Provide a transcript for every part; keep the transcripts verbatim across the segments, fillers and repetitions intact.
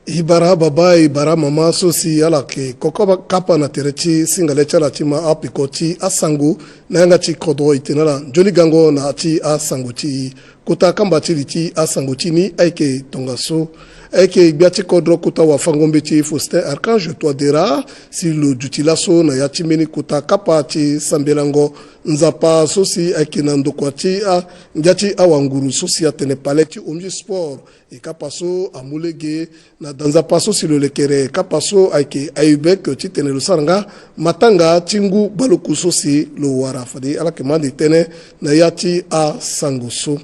E bara baba, e bara mama so si ala yeke koko kapa na tere ti singa le ti ala ti ma apeko ti asango na yanga ti kodro, e tene ala nzoni gango na ya ti asango ti e. Kota kamba ti li ti asango ti ni ayeke tongaso. Ayeke gbia ti kodro kota wafango-mbeti Faustin Archange Touadéra si lo duti laso na ya ti mbeni kota kapa ti sambelango Nzapa so si ayeke na ndokua ti a, ngia ti awanguru so si atene palais ti Omnisport. E kapa so amu lege na da Nzapa so si lo lekere kapa so ayeke AUBEC titene lo sara nga matanga ti ngu baleoku so si lo wara. Fade ala yeke ma ande tënë na ya ti asango so.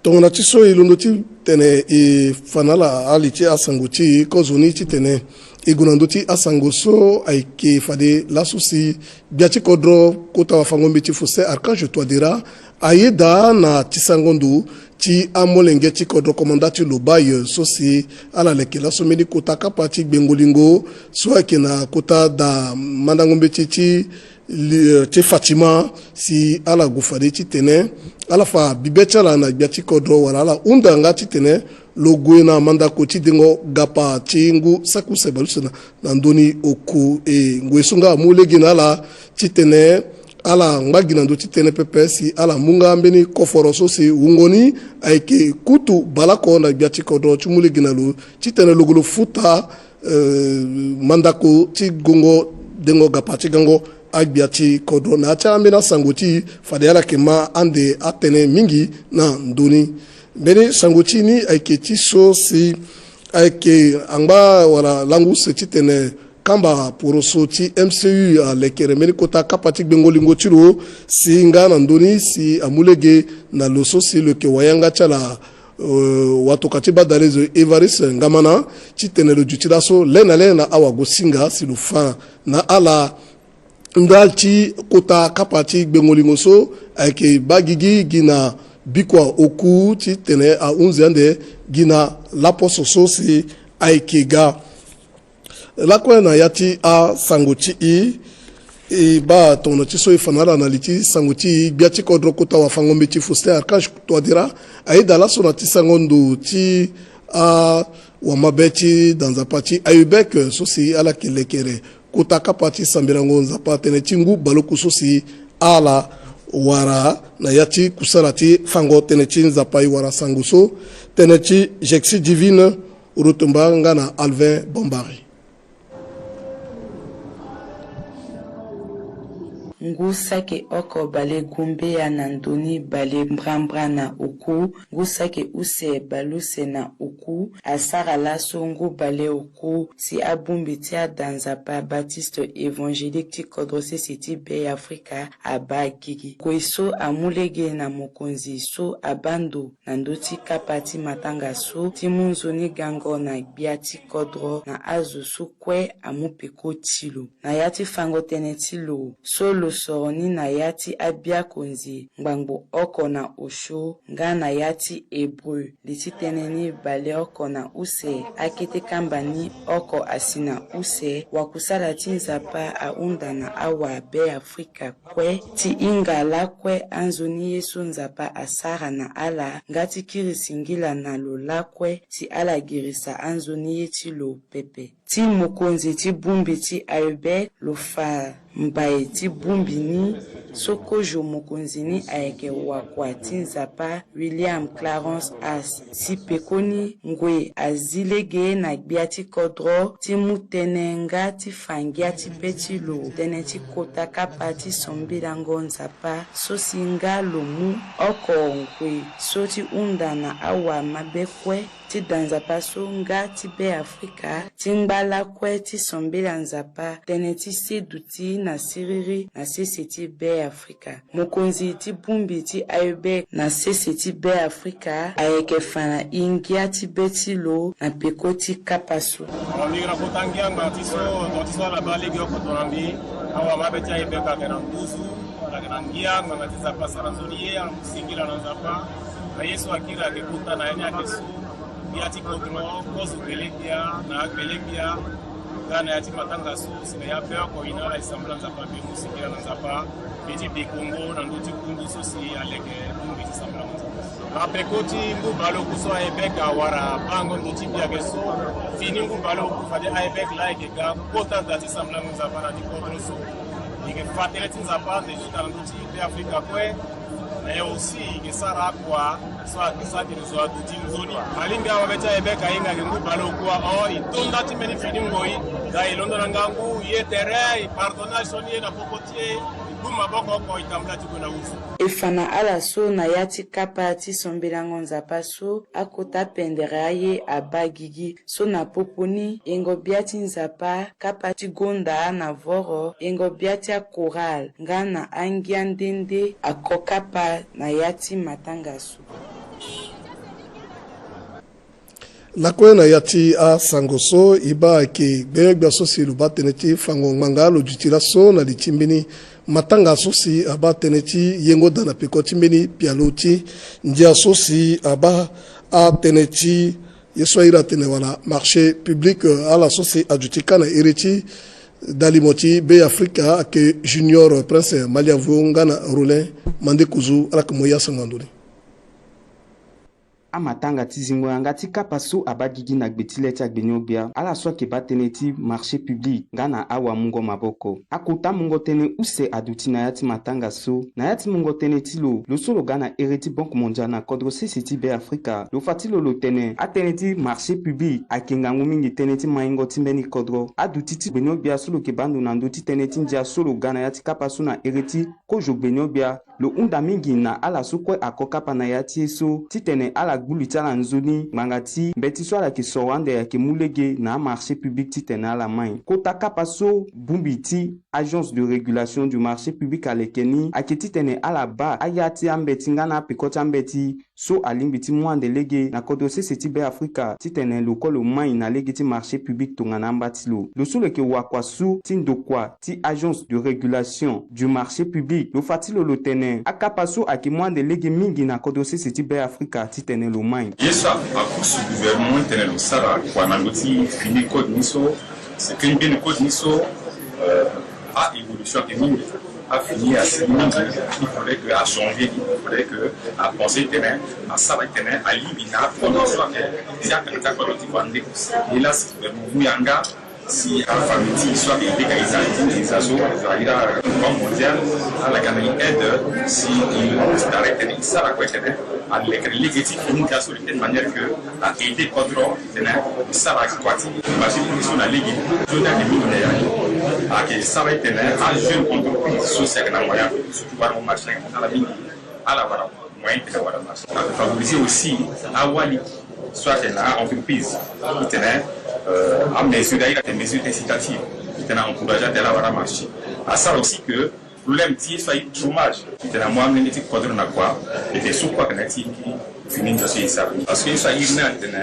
Tongana ti so e londo titene e fa na ala ali ti asango ti e kozoni titene e gue na ndö ti asango so ayeke fade laso si gbia ti kodro kota wafango-mbeti Faustin Archange Touadéra ayeda na tisango ndo ti amolenge ti kodro komanda ti Lobaye so si ala leke laso mbeni kota kapa ti gbengo-lingo so ayeke na kota da mandango-mbeti ti li, eh, ti Fatima si ala gue fade titene ala fa bibe ti ala na gbia ti kodro wala ala hunda nga titene lo gue na mandako ti dengo gapa ti ngu saki use baleuse na, na ndö ni oku. E ngoi so nga amu lege na ala titene ala ngba gi na ndö ti tënë pepe si ala mu nga mbeni koforo so si wungo ni ayeke kutu baleoko na gbia ti kodro ti mu lege na lo titene lo gue lo futa eh, mandako ti gongo dengo gapa ti gango agbia ti kodro. Na ya ti ambeni asango ti e fade ala yeke ma ande atënë mingi na ndö ni. Mbeni sango ti e ni ayeke ti so si ayeke angba wala lango use titene kamba poroso ti M C U alekere mbeni kota kapa ti gbengo-lingo ti lo si nga na ndö ni si amu lege na lo so si lo yeke wayanga ti ala, eh, watoka ti badalezo Évariste Ngamana titene lo duti laso le na le na awagosinga si lo fa na ala ndali ti kota kapa ti gbengo-lingo so ayeke baa gigi gi na bikua oku titene ahunzi ande gi na laposo so si ayeke ga. Lakue na ya ti asango ti e, e baa tongana ti so e fa na ala na li ti sango ti e, gbia ti kodro kota wafango-mbeti Faustin Archange Touadéra ayeda laso na tisango ndo ti awamabe ti da Nzapa ti AUBEC so si ala yeke lekere kota kapa ti sambelango Nzapa tënë ti ngu baleoku so si ala wara na ya ti kusala ti fango tënë ti Nzapa. E wara sango so tënë ti Jexi Divine Rotomba nga na Alvin Bombari. Ngu saki oko bale gumbia na ndoni bale mbrambra na oku, ngu saki use baleuse na oku, asara laso ngu baleoku si abongbi ti ada Nzapa Baptiste Évangélique ti kodro sese ti Be Afrika abaa gigi. Ngoi so amu lege na mokonzi so abaa ndo na ndö ti kapa ti matanga so ti mu nzoni gango na gbia ti kodro na azo so kue amu peko ti lo. Na ya ti fango tënë ti lo so lo soro ni na ya ti abiakonzi ngbangbo oko na osio nga na ya ti Hébreu li ti tënë ni baleoko na use, akete kamba ni oko asi na use, wakusala ti Nzapa ahunda na awa Be Afrika kue ti hinga lakue anzoni ye so Nzapa asara na ala nga ti kiri singila na lo lakue si ala girisa anzoni ye ti lo pepe. Ti mokonzi ti bongbi ti AUBEC lo fa mbai ti bongbi ni so kozo mokonzi ni ayeke wakua ti Nzapa William Clarence Haas. Si pekoni ngoi azi lege na gbia ti kodro ti mu tënë nga ti fa ngia ti be ti lo tënë ti kota kapa ti sambelango Nzapa so si nga lo mu oko ngoi so ti hunda na awa mabe kue ti da Nzapa so nga ti Be Afrika ti ngba lakue ti sambela Nzapa tënë ti se duti na siriri na sese ti Be Afrika. Mokonzi ti bongbi ti AUBEC na sese ti Be Afrika ayeke fa na e ngia ti be ti lo na peko ti kapa so. Mo lingbi na kota ngia ngbanga ti so, mo ti so ala baa lege oko tongana mbi, awa mabe ti AUBEC ayeke na nduzu, ayeke na ngia ngbanga ti Nzapa asara nzoni ye, amu singila na Nzapa. Na ye so akiri ayeke kota na ya ni ayeke so, ngia ti kodro, kozo gbele gbia na agbele gbia. Nga na ya ti matanga so si na ya be oko e na ala e sambela Nzapa, mbi mu singila na Nzapa. Mbi ti bi kongo na ndö ti kundu so si aleke bongbi ti sambela Nzapa. Apeko ti ngu baleoku so AEBEC awara bango ndö ti biake so. Fini ngu baleoku fade AEBEC laa e yeke ga kota da ti sambela Nzapa na ti kodro so. E yeke fa tënë ti Nzapa nde ti ta na ndö ti Be Afrika kue. Mais aussi e yeke sara akua so ayeke sara ate lo zo aduti nzoni. Alingbi awabe ti AEBEC ahinga ayeke ngu baleoku awe, e to nda ti mbeni fini ngoi. Da e londo na ngangu, e ye tere, e pardonne asioni ye na popo ti e, e gbu maboko oko, e tambula ti gue na wuzu. E fa na ala so na ya ti kapa ti sambelango Nzapa so akota pendere aye abaa gigi. So na popo ni yengo bia ti Nzapa, kapa ti gonda na voro, yengo bia ti akoral nga na angia nde nde ako kapa na ya ti matanga so. Lakue na ya ti asango so e baa ayeke gbenyo-gbia so si lo baa tënë ti fango ngbanga lo duti laso na li ti mbeni matanga so si abaa tënë ti yengo da na peko ti mbeni pialo ti ndia so si abaa atënë ti ye so a iri atene wala marché public, eh, ala so si aduti kâ na iri ti dalimo ti Be Afrika ayeke Junior Prince Maliavo nga na Rollin Mandekuzu, ala yeke mo ye asango na ndö ni. Amatanga ti zingo yanga ti kapa so abaa gigi na gbe ti le ti agbenyo-gbia, ala so ayeke baa tënë ti marché public nga na awamungo maboko. Akota mungo tënë use aduti na ya ti matanga so. Na ya ti mungo tënë ti lo, lo so lo ga na ere ti Banque Mondiale na kodro sese ti Be Afrika, lo fa ti lo lo tene atënë ti marché public ayeke ngangu mingi tënë ti maingo ti mbeni kodro. Aduti ti gbenyo-gbia so lo yeke baa ndo na ndö ti tënë ti ndia so lo ga na ya ti kapa so na ere ti kozo gbenyo-gbia, lo hunda mingi na ala so kue ako kapa na ya ti e so titene ala gbu li ti ala nzoni ngbanga ti mbeti so ala yeke soro ande ayeke mu lege na amarché public titene ala mai. Kota kapa so bongbi ti Agence de Régulation du Marché Public aleke ni ayeke titene ala baa aya ti ambeti nga na apeko ti ambeti so alingbi ti mu ande lege na kodro sese ti Be Afrika titene lo kue lo mai na lege ti marché public tongana amba ti lo. Lo so lo yeke wakua su ti ndokua ti Agence de Régulation du Marché Public, lo fa ti lo lo tene akapa so ayeke mu ande lege mingi na kodro sese ti Be Afrika titene lo mai. Ye so apusu gouvernement titene lo sara kua na ndö ti fini code ni so, c'est que mbeni code ni so, euh, a-évolution ayeke mingi. Afini asi mingi, il faudrait que achanger, il faudrait que apenser titene asara titene alingbi na akono so ayeke ti akanga ti akono ti fa nde. Hélas, mu yanga si afamille ti so ayeke iri ka eza ti eza so aza iri Banque Mondiale, ala ga na e aide si e stare titene e sara kue titene alekere lege ti fini ga so de telle manière que a aider kodro. Titene e sara kua ti marché public so na lege. Nzoni ayeke mingi na ya ni. Ayeke sara titene ajeune entreprise so si ayeke na moyen, surtout wara mo marché na ala mingi, ala wara moyen titene awara marché. Ayeke favoriser aussi awali so ayeke na a-entreprise titene, euh, amesure ayeke mesure incitative titene a-encourager atene ala wara marché. Asara aussi que problème ti ye so aye chômage titene amu amolenge ti kodro na kua. Ete so kue ayeke na ya ti fini ndo so e sara. Parce que ye so aye ni atene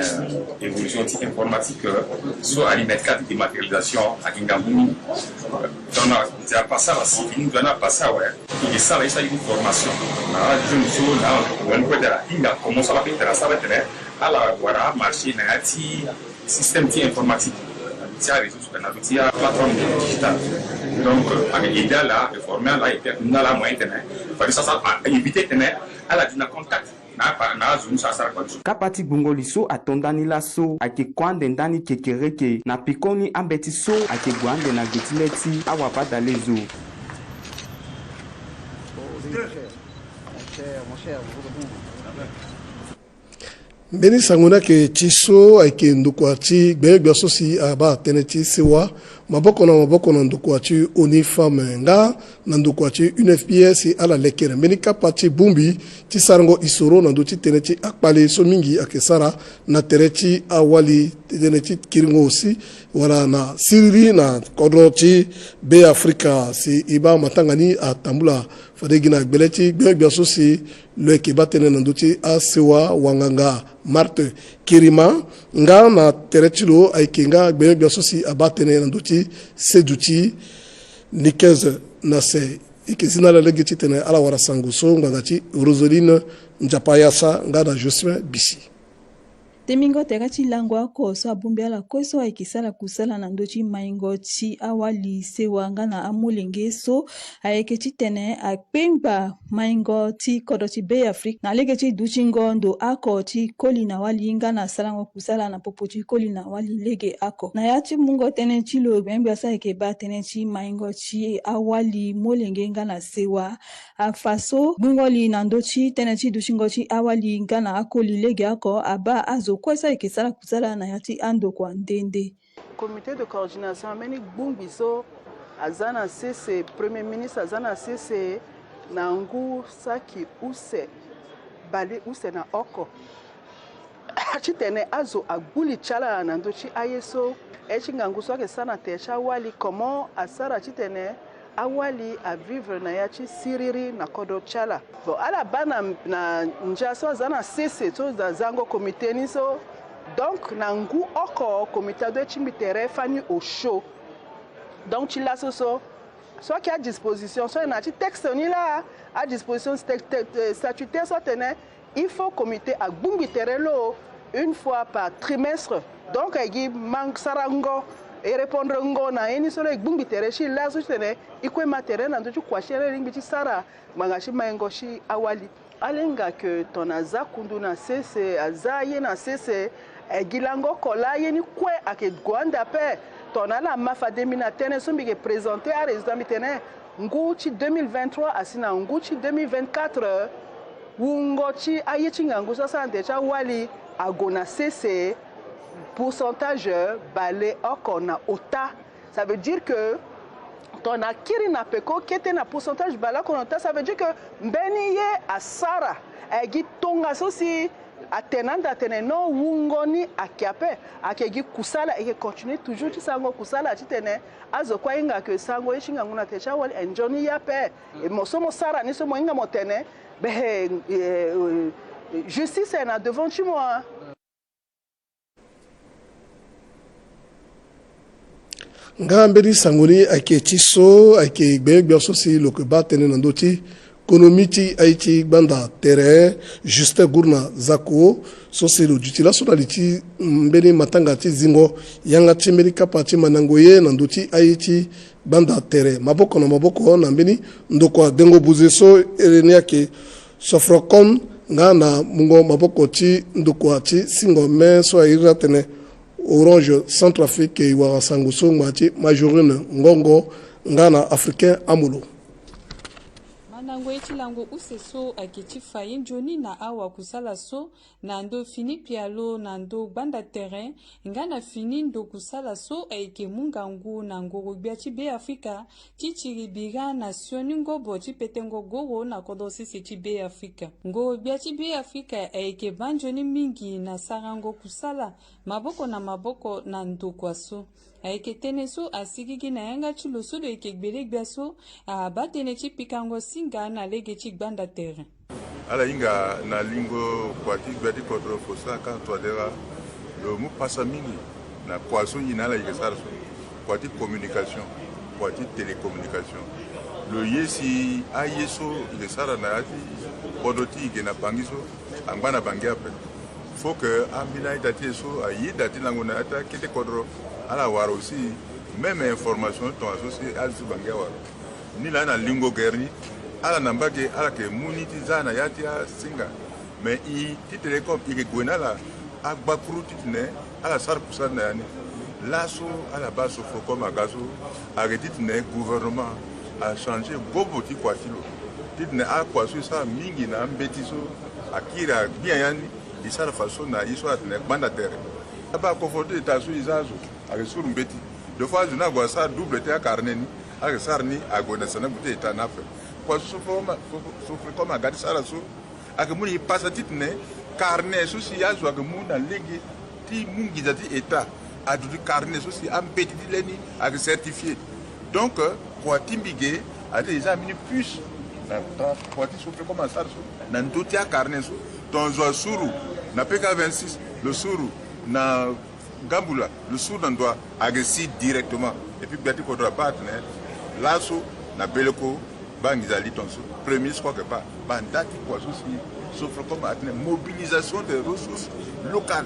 évolution ti informatique, euh, so ali na ti kâ ti dématérialisation ayeke ngangu mingi. Donc na nzia apasa la si fini ndo ani apasa awe. E ke sara ye so aye ni formation na ajeune so na wani kue tene ahinga comment so ala fait tene asara tene ala wara marché na ya ti système ti informatique, ti aréseau, na ti aplateforme digitale. Donc ayeke aidé ala, ayeke formé ala, et puis ayeke mu na ala amoyen titene fade so asara a éviter titene ala di na contact na apa na azo ni so asara kua ni so. Kapa ti gbungo li so ato ndani laso ayeke kue ande ndani kekereke na pekoni ambeti so ayeke gue ande na gbe ti le ti awabadalezo. Mbeni sango ni ayeke ti so ayeke ndokua ti gbenyogbia so si abaa tënë ti sewa maboko na maboko na ndokua ti ONU Femmes nga na ndokua ti U N F P A si ala lekere mbeni kapa ti bongbi ti sarango isoro na ndö ti tënë ti akpale so mingi ayeke sara na tere ti awali, tënë ti kiringo aussi, wala na siriri na kodro ti Be Afrika. Si e baa matanga ni atambula fade gi na gbele ti gbenyogbia so si lo yeke baa tënë na ndö ti asewa wanganga Marthe Kirima, nga na tere ti lo ayeke nga gbenyogbia so si abaa tënë na ndö ti seduti Nikez Nasseh. E yeke zi na ala lege titene ala wara sango so ngbanga ti Roseline Nzapa Yasa nga na Jocelyn Bisi. Temingo tere ti lango oko so abongbi ala kue so ayeke sara kusala na ndö ti maingo ti awali sewa nga na amolenge so ayeke titene akpengba maingo ti kodro ti Be Afrika na lege ti dutingo ndo oko ti koli na wali nga na sarango kusala na popo ti koli na wali lege oko. Na ya ti mungo tënë ti lo gbengbe so ayeke baa tënë ti maingo ti awali molenge nga na sewa. Afa so gbungo li na ndö ti tënë ti dutingo ti awali nga na akoli lege oko abaa azo kue so ayeke sara kusala na ya ti andokua nde nde. Comité de coordination ambeni gbungbi so aza na sese, Premier ministre aza na sese na ngu saki use bale use na oko. Titene azo agbu li ti ala na ndö ti aye so aye ti ngangu so ayeke sara na tere ti awali, comment asara titene awali avivre na ya ti siriri na kodro ti ala. Bon, ala baa na, na ndia so aza na sese so na zango comité ni so. Donc na ngu oko comité adoit ti ngbi tere fani osio. Donc ti laso so, so ayeke adisposition so na ya ti texte ni laa, adisposition statutaire so atene il faut comité agbungbi tere lo une fois par trimestre. Donc ayeke gi mang sarango e répondre ngo na ye ni so lo e gbungbi tere ti laso titene e kue ma tere na ndö ti kua ti ala e lingbi ti sara ngbanga ti maingo ti awali. Ala hinga ke tongana aza kundu na sese, aza aye na sese, e gi lango oko laa ye ni kue ayeke gue ande ape. Tongana ala ma fade mbi na tënë so mbi yeke présenter arésultat mbi tene ngu ti deux mille vingt-trois asi na ngu ti deux mille vingt-quatre, wungo ti aye ti ngangu so asara na tere ti awali ague na sese pourcentage bale oko na ota. Ça veut dire que tongana akiri na peko kete na pourcentage bale oko na ota, ça veut dire que mbeni ye asara, ayeke gi tongaso si atene ande atene non, wungo ni ayeke ape. Ayeke gi kusala, e yeke continuer toujours ti sarango kusala titene azo kue ahinga ke sarango ye ti ngangu na tere ti awali e nzoni ye ape. E mo so mo sara ni so mo hinga mo tene be, eh, eh, justice ayeke na devant ti mo, hein. Nga mbeni sango ni ayeke ti so ayeke gbenyogbia so si lo yeke baa tënë na ndö ti konomi ti aye ti gbanda tere, Justin Gourna Zako, so si lo duti laso na li ti mbeni matanga ti zingo yanga ti mbeni kapa ti mandango ye na ndö ti aye ti gbanda tere maboko na maboko na mbeni ndokua dengo buze so ere ni ayeke Sofrocom nga na mungo maboko ti ndokua ti singo me so airi atene Orange Centrafrique. E wara sango so ngbanga ti Majorine Ngongo nga na Africain Amolo. Mandango ye ti lango use so ayeke ti fa ye nzoni na awakusala so na ndo fini pialo na ndo gbanda tere nga na fini ndo kusala so ayeke mu ngangu na ngoro-gbia ti Be Afrika ti tiri bira na sioni ngobo ti petengo goro na kodro sese ti Be Afrika. Ngoro-gbia ti Be Afrika ayeke baa nzoni mingi na sarango kusala maboko na maboko na ndokua so. Ayeke tënë so asigigi na yanga ti lo so lo yeke gbele-gbia so abaa tënë ti pikango singa na lege ti gbanda tere. Ala hinga na lingo kua ti gbia ti kodro Faustin Archange Touadéra, lo mu pasa mingi na kua so e na ala e yeke sara so, kua ti communication, kua ti télécommunication. Lo ye si aye so e yeke sara na ya ti kodro ti e yeke na Bangui so angba na Bangui ape. Faut que ambeni a-ita ti e so ayeda ti lango na ya ti akete kodro, ala wara aussi même information tongaso si azo ti Bangui awara. Ni laa na lingo gere ni, ala na mbage ala yeke mu ni ti za na ya ti asinga. Mais e ti Télécom e yeke gue na ala agbakuru titene ala sara kusala na ya ni. Laso ala baa Sofrocom aga so, ayeke titene gouvernement achanger gobo ti kua ti lo, titene akua so e sara mingi na ambeti so akiri agbia ya ni, e sara fadeso na ye so atene gbanda tere. Abaa confort ti état so e za azo ayeke suru mbeti. Deux fois azo ni ague asara double ti acarnet ni, ala yeke sara ni ague na sandango ti état ni ape. Kua so Sofrocom, Sofrocom aga ti sara so, ayeke mu na e pasa titene carnet so si azo ayeke mu na lege ti mu nginza ti état, aduti carnet so si ambeti ti le ni ayeke certifié. Donc, euh, kua ti mbi ge ade e za mbeni puce na kua ti Sofrocom asara so na ndö ti acarnet so. Tongaso asuru na P K vingt-six, lo suru na Gambula, lo suru na ndo ayeke si directement. Et puis gbia ti kodro abaa atene laso na Beleko, baa nginza li tongaso, premier so kue ayeke baa, baa nda ti kua so si Sofrocom atene mobilisation des ressources locales.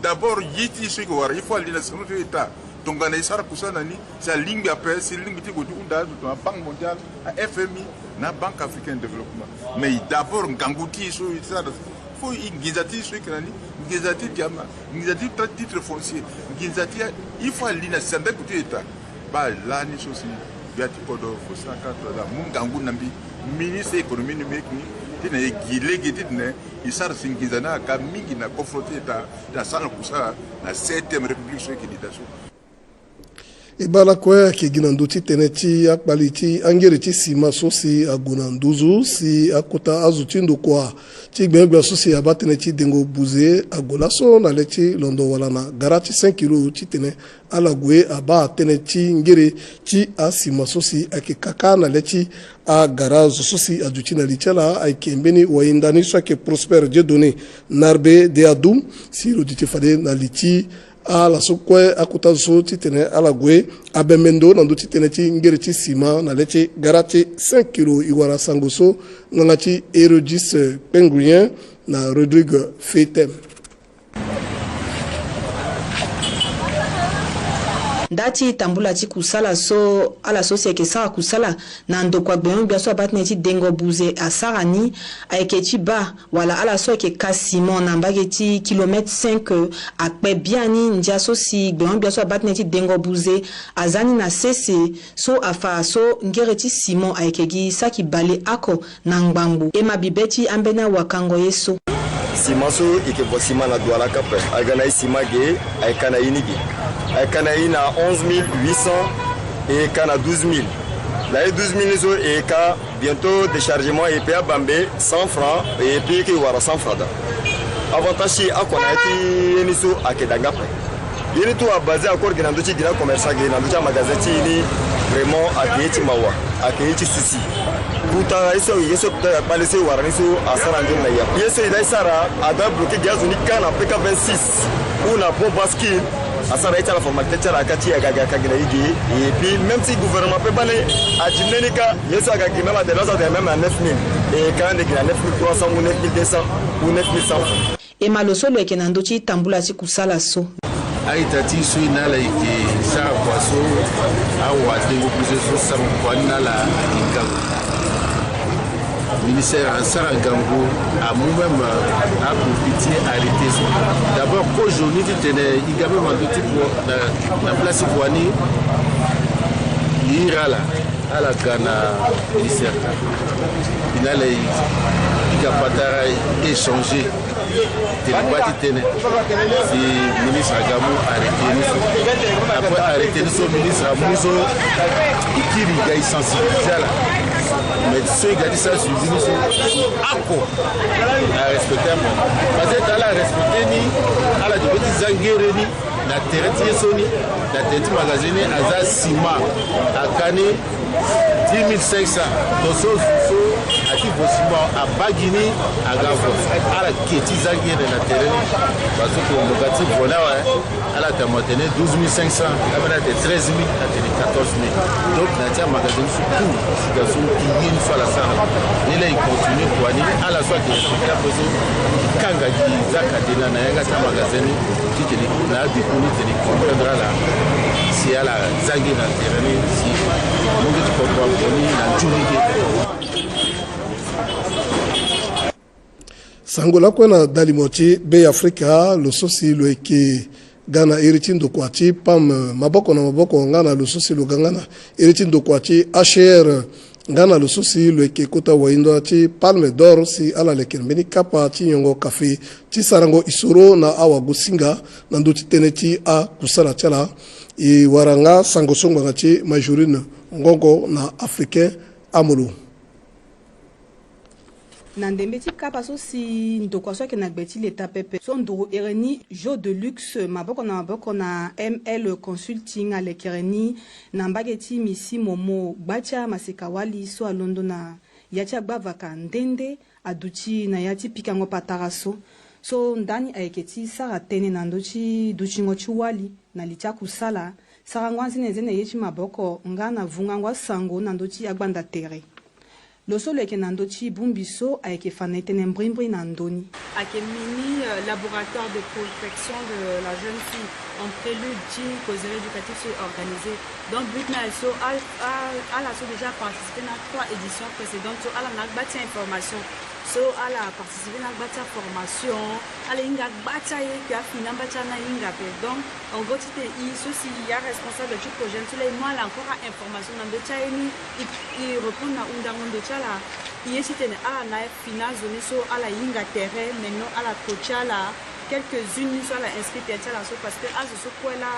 D'abord, ye ti so e ke wara, il faut ali na sango ti état. Tongana e sara kusala na ni, si alingbi ape, si lingbi ti gue ti hunda azo tongana Banque mondiale, a F M I, na Banque africaine de développement. Mais d'abord, ngangu ti e so e sara, faut e nginza ti e so e yeke na ni, nginza ti diamant, nginza ti tra-, titre foncier, nginza ti, il faut ali na sango ti état. Baa lani so si gbia ti kodro Faustin Archange Touadéra amu ngangu na mbi, ministre économie numérique ni, titene e gi lege titene e sara si nginza ni aga mingi na kofro ti état, titene asara na kusala na septième république so e yeke na ita so. E baa lakue ayeke gi na ndö ti tënë ti akpali ti angere ti sima so si ague na nduzu si akota azo ti ndokua ti gbenyogbia so si abaa tënë ti dengo buze ague laso na le ti londo wala na gara ti cinq kilo titene ala gue abaa tënë ti ngere ti asima so si ayeke kaka na le ti agara zo so si aduti na li ti ala ayeke mbeni wayinda ni so ayeke Prospère Dieudonné Narbe de Adoum si lo duti fade na li ti ala so kue akota zo so titene ala gue abembe ndo na ndö ti tënë ti ngere ti sima na le ti gara ti cinq kilo. E wara sango so ngbanga ti Hérodis Pengrien na Rodrigue Fetem. Nda ti tambula ti kusala so ala so si ayeke sara kusala na ndokua gbenyogbia so abaa tënë ti dengo buze asara ni ayeke ti baa wala ala so ayeke ka simon na mbage ti kilomètre cinq akpe biani ndia so si gbenyogbia so abaa tënë ti dengo buze aza ni na sese so afa so ngere ti simon ayeke gi saki baleoko na ngbangbo. E ma bibe ti ambeni awakango ye so. Sima so e yeke vo sima na Douala kâ ape. Aga na e sima ge, ayeke ka na ye ni ge. Ayeke ka na e na onze mille huit cents, e ka na douze mille. Na ye douze mille ni so e ka bientôt déchargement e pe abambe cent francs, e pe e ke wara cent francs daa. Avantage ti e oko na ya ti ye ni so ayeke daa nga ape. Ye ni tout abasé encore ge na ndö ti gi na commerçant ge na ndö ti amagasin ti e ni. Vraiment ayeke ye ti mawa, ayeke ye ti souci. Kota ye so, ye so kota ya kpale so e wara ni so asara nzoni na e ape. Ye so e dä e sara, a dä bloqué gi azo ni kâ na P K vingt-six ou na pont bascule. Asara ye ti ala formalité ti ala kâ ti aga ge, aga ge na e ge. Et puis même si gouvernement pe bale adiminué ni kâ, ye so aga ge même adela so aga même à neuf mille. E kâ ande ge na neuf mille trois cents ou neuf mille deux cents ou neuf mille cent francs. E ma lo so lo yeke na ndö ti tambula ti kusala so. A-ita ti e so e na ala e yeke sara kua so awa dengo buze so sango kua ni na ala ayeke ngangu. Ministère asara ngangu, amu même akopi ti arrêté so. D'abord kozo ni titene e ga même na ndö ti kua na, na place ti kua ni. E iri ala, ala ga na ministère. E na ala e ga patara échanger. Tene ngba ti tene si ministre aga mu arrêté ni so. Après arrêté ni so, ministre amu so, e kiri e ga e sensibiliser ala. Mais so e ga ti sara suivi ni so, oko arespecté ape. Parce que ala arespecté ni, ala devait ti zia ngere ni na tere ti ye so ni, na tere ti magasin ni aza sima, aka ni dix mille cinq cents. Donc so, so ati vo sima abaa gi ni, aga vo. Ala ke ti zia ngere na tere ni. Parce que lo ga ti vo ni awe, ala tene mo atene douze mille cinq cents, ambeni atene treize mille, atene quatorze mille. Donc na ya ti amagasin ni so tout, situation ti ye ni so ala sara. Ni laa e continue kua ni, ala so ayeke respecté ape so, e kanga gi zia kadena na yanga ti amagasin ni. Titene na adiko ni tene comprendre ala si ala zia nge na tere ni si mungo ti kodro aboni na nzoni ge. Sango lakue na dalimo ti Be Afrika, lo so si lo yeke ga na iri ti ndokua ti PAM maboko na maboko nga na lo so si lo ga nga na iri ti ndokua ti H C R. Nga na lo so si lo yeke kota wahinda ti Palme d'Or si ala leke na mbeni kapa ti nyongo kafe ti sarango isoro na awagosinga na ndö ti tënë ti akusala ti ala. E wara nga sango so ngbanga ti Majorine Ngongo na Africain Amolo. Na ndembe ti kapa so si ndokua so ayeke na gbe ti leta pepe so nduru ere ni Jeux de Luxe maboko na maboko na M L Consulting alekere ni na mbage ti Misi Momo, gba ti amaseka-wali so alondo na ya ti agbavaka nde nde aduti na ya ti pikango patara so. So ndani ayeke ti sara tënë na ndö ti dutingo ti wali na li ti akusala, sarango anzenenzene ye ti maboko nga na vungango asango na ndö ti agbanda tere. Lo so lo yeke na ndö ti bongbi so ayeke fa na e tënë mbrimbri na ndö ni. Ayeke mini euh, laboratoire de protection de la jeune fille en prélude ti causerie éducative so e organisé. Donc but na so ala so déjà participer na trois éditions précédentes so ala na agba ti information so ala participer na agba ti information. Ala hinga agba ti aye pe afini amba ti ana hinga pe. Donc en gros ti tene i so si i aresponsable ti projet ni so la i mu ala encore a information na ndö ti aye ni. I répondre na hundango ndo ti ala. I ye ti tene ala na fini azo ni so ala hinga tere. Maintenant ala ko ti ala quelques unes ni so ala inscrit tere ti ala so parce que azo so kue la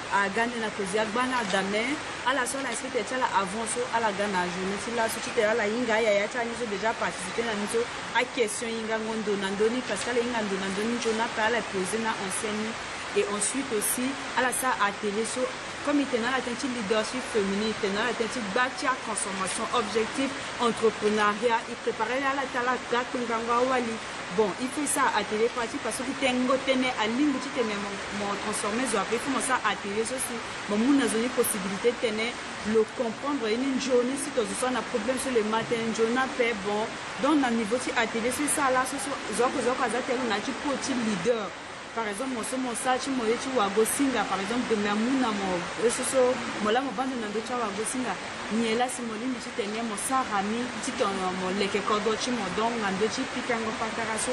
aga nde na kozi agba ni ada mais ala so ala inscrit tere ti ala avant so ala ga na journée ti laso ti tene ala hinga ayaya ti ala ni so déjà participer na ni so. Aquestion hingango ndo na ndö ni parce que ala hinga ndo na ndö ni nzoni ape ala poser na ancien ni. Et ensuite aussi ala sara atelier so comme i tene na ala tënë ti leadership féminin i tene na ala tënë ti gba ti atransformation objectif entreprenariat i préparer ala ti ala ga kpengango awali. Bon il faut i sara atelier pratique parce que tengo tënë alingbi ti tene mo transformer zo ape il faut mo sara atelier so si mo mu na zo ni possibilité tënë lo comprendre ye ni nzoni si to zo so ana problème so le matin nzoni ape. Bon donc na niveau ti atelier so i sara laso so zo oko zo oko aza tene lo na ya ti po ti leader. Par exemple mo so mo sara ti mo ye ti wago singa par exemple demain amu na mo ye so so mo la mo bando na ndö ti awago singa. Nyen la si mo lingbi ti tene mo sara mi ti tongana mo leke kodro ti mo donc na ndö ti pikango patara so.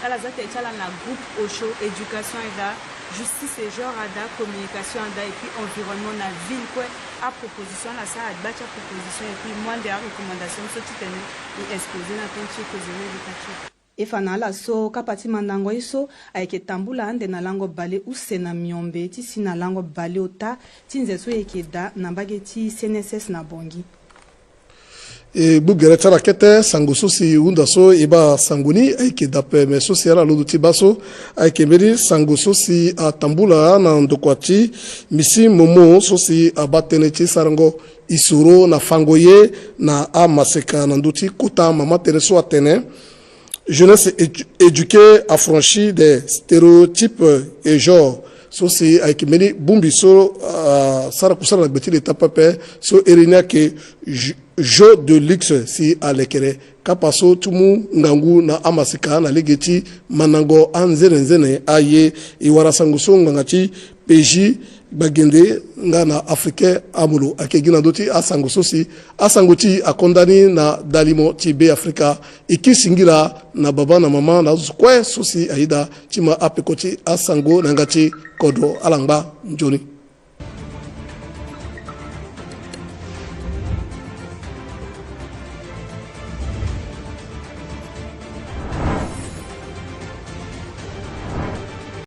Ala za tene ti ala na groupe osho éducation ada justice et genre ada communication ada et puis environnement na ville kue. Aproposition ala sara agba ti aproposition et puis mu ande arecommandation so ti tene i exposer na tënë ti causerie éducative. E fa na ala so kapa ti mandango ye so ayeke tambula ande na lango bale use na miombe ti si na lango bale ota ti nze so e yeke daa na mbage ti cnss na bongi. E gbu gere ti ala kete sango so si hunda so e baa sango ni ayeke daa ape me so si ala londo ti baa so ayeke mbeni sango so si atambula na ndokua ti misi momo so si abaa tënë ti sarango isoro na fango ye na amaseka na ndö ti kota mama tënë so atene jeunesse éduquée affranchie des stéréotypes et genres. So si ayeke mbeni bongbi so asara kusala na gbe ti leta pepe so iri ni ayeke jeux de luxe si alekere kapa so ti mu ngangu na amaseka na lege ti mandango anzene nzene aye. E wara sango so nganga ti peji gbagende nga na africain amolo ayeke gi na ndö ti asango so si asango ti akonda ni na dalimo ti be afrika. E kiri singila na baba na mama na azo kue so si ayeda ti ma apeko ti asango na yanga ti kodro ala ngba nzoni.